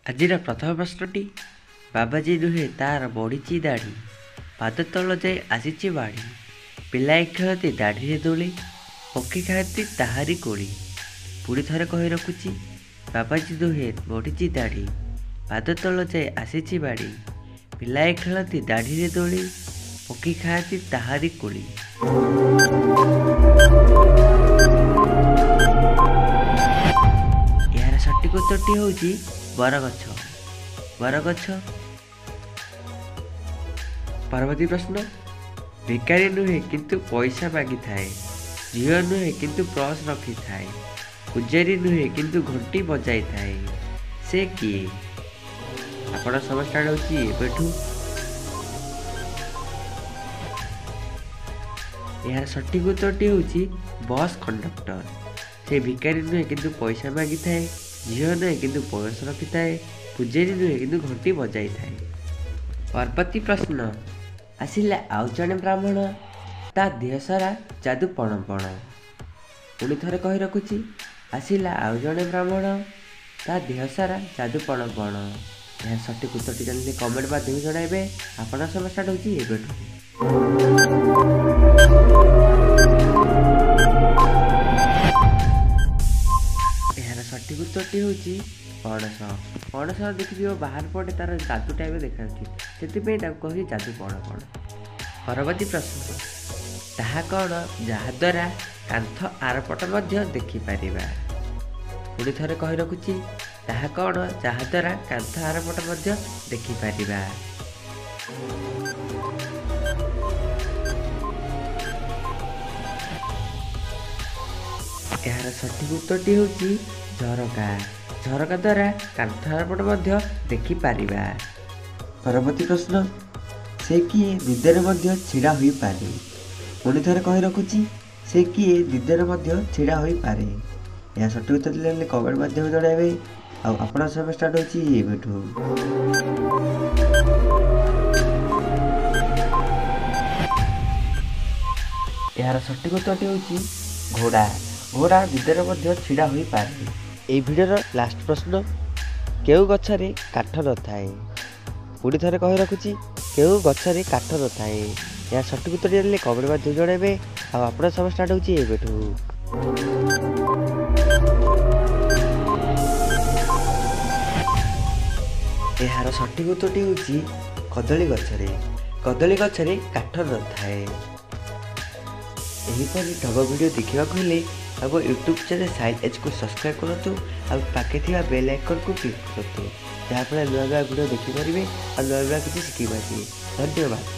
ଆଜିର ପ୍ରଥମ ପ୍ରଶ୍ନଟି, ବାବାଜୀ ନୁହେଁ ତାର ବଢ଼ିଛି ଦାଢ଼ି, ପାଦ ତଳ ଯାଏ ଆସିଛି ବାଡ଼ି, ପିଲାଏ ଖେଳନ୍ତି ଦାଢ଼ିରେ ଦୋଳି, ପକ୍ଷୀ ଖାଆନ୍ତି ତାହାରି କୋଳି। ପୁଣି ଥରେ କହି ରଖୁଛି, ବାବାଜୀ ନୁହେଁ ବଢ଼ିଛି ଦାଢ଼ି, ପାଦ ତଳ ଯାଏ ଆସିଛି ବାଡ଼ି, ପିଲାଏ ଖେଳନ୍ତି ଦାଢ଼ିରେ ଦୋଳି, ପକ୍ଷୀ ଖାଆନ୍ତି ତାହାରି କୋଳି। ଏହାର ସଠିକ ଉତ୍ତରଟି ହେଉଛି ବରଗଛ। ବରଗଛ। ପରବର୍ତ୍ତୀ ପ୍ରଶ୍ନ, ଭିକାରୀ ନୁହେଁ କିନ୍ତୁ ପଇସା ମାଗିଥାଏ, ଝିଅ ନୁହେଁ କିନ୍ତୁ ପର୍ସ ରଖିଥାଏ, ପୂଜାରୀ ନୁହେଁ କିନ୍ତୁ ଘଣ୍ଟି ବଜାଇଥାଏ, ସେ କିଏ? ଆପଣ ସମୟ ଷ୍ଟାର୍ଟ ହେଉଛି ଏବେଠୁ। ଏହାର ସଠିକ ଉତ୍ତରଟି ହେଉଛି ବସ୍ କଣ୍ଡକ୍ଟର। ସେ ଭିକାରୀ ନୁହେଁ କିନ୍ତୁ ପଇସା ମାଗିଥାଏ, ଝିଅ ନୁହେଁ କିନ୍ତୁ ପର୍ସ ରଖିଥାଏ, ପୂଜାରୀ ନୁହେଁ କିନ୍ତୁ ଘଣ୍ଟି ବଜାଇଥାଏ। ପରବର୍ତ୍ତୀ ପ୍ରଶ୍ନ, ଆସିଲା ଆଉ ଜଣେ ବ୍ରାହ୍ମଣ, ତା ଦେହ ସାରା ଯାଦୁ ପଣ ପଣ। ପୁଣି ଥରେ କହି ରଖୁଛି, ଆସିଲା ଆଉ ଜଣେ ବ୍ରାହ୍ମଣ, ତା ଦେହ ସାରା ଯାଦୁ ପଣ ପଣ। ଏହା ସଠିକ ଉତ୍ତରଟି ଜାଣିଲେ କମେଣ୍ଟ ମାଧ୍ୟମରେ ଜଣାଇବେ। ଆପଣଙ୍କ ସମୟ ଷ୍ଟାର୍ଟ ହେଉଛି ଏବେଠୁ। ଏହାର ସଠିକ ଉତ୍ତରଟି ହେଉଛି ପଣସ। ପଣସ ଦେଖିଥିବ ବାହାର ପଟେ ତାର ଯାଦୁ ଟାଇପ୍ ଦେଖାଯାଉଛି, ସେଥିପାଇଁ ତାକୁ କହି ଯାଦୁ ପଣ ପଣ। ପରବର୍ତ୍ତୀ ପ୍ରଶ୍ନ, ତାହା କ'ଣ ଯାହାଦ୍ୱାରା କାନ୍ଥ ଆରପଟ ମଧ୍ୟ ଦେଖିପାରିବା? ପୁଣି ଥରେ କହି ରଖୁଛି, ତାହା କ'ଣ ଯାହାଦ୍ୱାରା କାନ୍ଥ ଆରପଟ ମଧ୍ୟ ଦେଖିପାରିବା? ଏହାର ସଠିକ ଉତ୍ତରଟି ହେଉଛି ଝରକା। ଝରକା ଦ୍ୱାରା କାନ୍ଥ ଆରପଟ ମଧ୍ୟ ଦେଖିପାରିବା। ପରବର୍ତ୍ତୀ ପ୍ରଶ୍ନ, ସେ କିଏ ନିଦରେ ମଧ୍ୟ ଛିଡ଼ା ହୋଇପାରେ? ପୁଣି ଥରେ କହି ରଖୁଛି, ସେ କିଏ ନିଦରେ ମଧ୍ୟ ଛିଡ଼ା ହୋଇପାରେ? ଏହା ସଠିକ ଉତ୍ତର ଦେଲେ କମେଣ୍ଟ ମାଧ୍ୟମରେ ଜଣାଇବେ। ଆଉ ଆପଣଙ୍କ ସମୟ ଷ୍ଟାର୍ଟ ହେଉଛି ଏବେଠୁ। ଏହାର ସଠିକ ଉତ୍ତରଟି ହେଉଛି ଘୋଡ଼ା। ଘୋଡ଼ା ନିଦରେ ମଧ୍ୟ ଛିଡ଼ା ହୋଇପାରେ। ଏଇ ଭିଡ଼ିଓର ଲାଷ୍ଟ ପ୍ରଶ୍ନ, କେଉଁ ଗଛରେ କାଠ ନଥାଏ? ପୁଣି ଥରେ କହି ରଖୁଛି, କେଉଁ ଗଛରେ କାଠ ନଥାଏ? ଏହା ସଠିକ ଉତ୍ତର ଜାଣିଲେ କମେଣ୍ଟ ମାଧ୍ୟମରେ ଜଣାଇବେ। ଆଉ ଆପଣଙ୍କ ସମୟ ଷ୍ଟାର୍ଟ ହେଉଛି ଏବେଠୁ। ଏହାର ସଠିକ ଉତ୍ତରଟି ହେଉଛି କଦଳୀ ଗଛରେ। କଦଳୀ ଗଛରେ କାଠ ନଥାଏ। ଏହିପରି ଢଗ ଭିଡ଼ିଓ ଦେଖିବାକୁ ହେଲେ ଆମ ୟୁଟ୍ୟୁବ୍ ଚ୍ୟାନେଲ୍ ସାହିଲ ଏଚ୍କୁ ସବସ୍କ୍ରାଇବ୍ କରନ୍ତୁ ଆଉ ପାଖେ ଥିବା ବେଲ୍ ଆଇକନ୍କୁ କ୍ଲିକ୍ କରନ୍ତୁ, ଯାହାଫଳରେ ନୂଆ ନୂଆ ଭିଡ଼ିଓ ଦେଖିପାରିବେ ଆଉ ନୂଆ ନୂଆ କିଛି ଶିଖିପାରିବେ। ଧନ୍ୟବାଦ।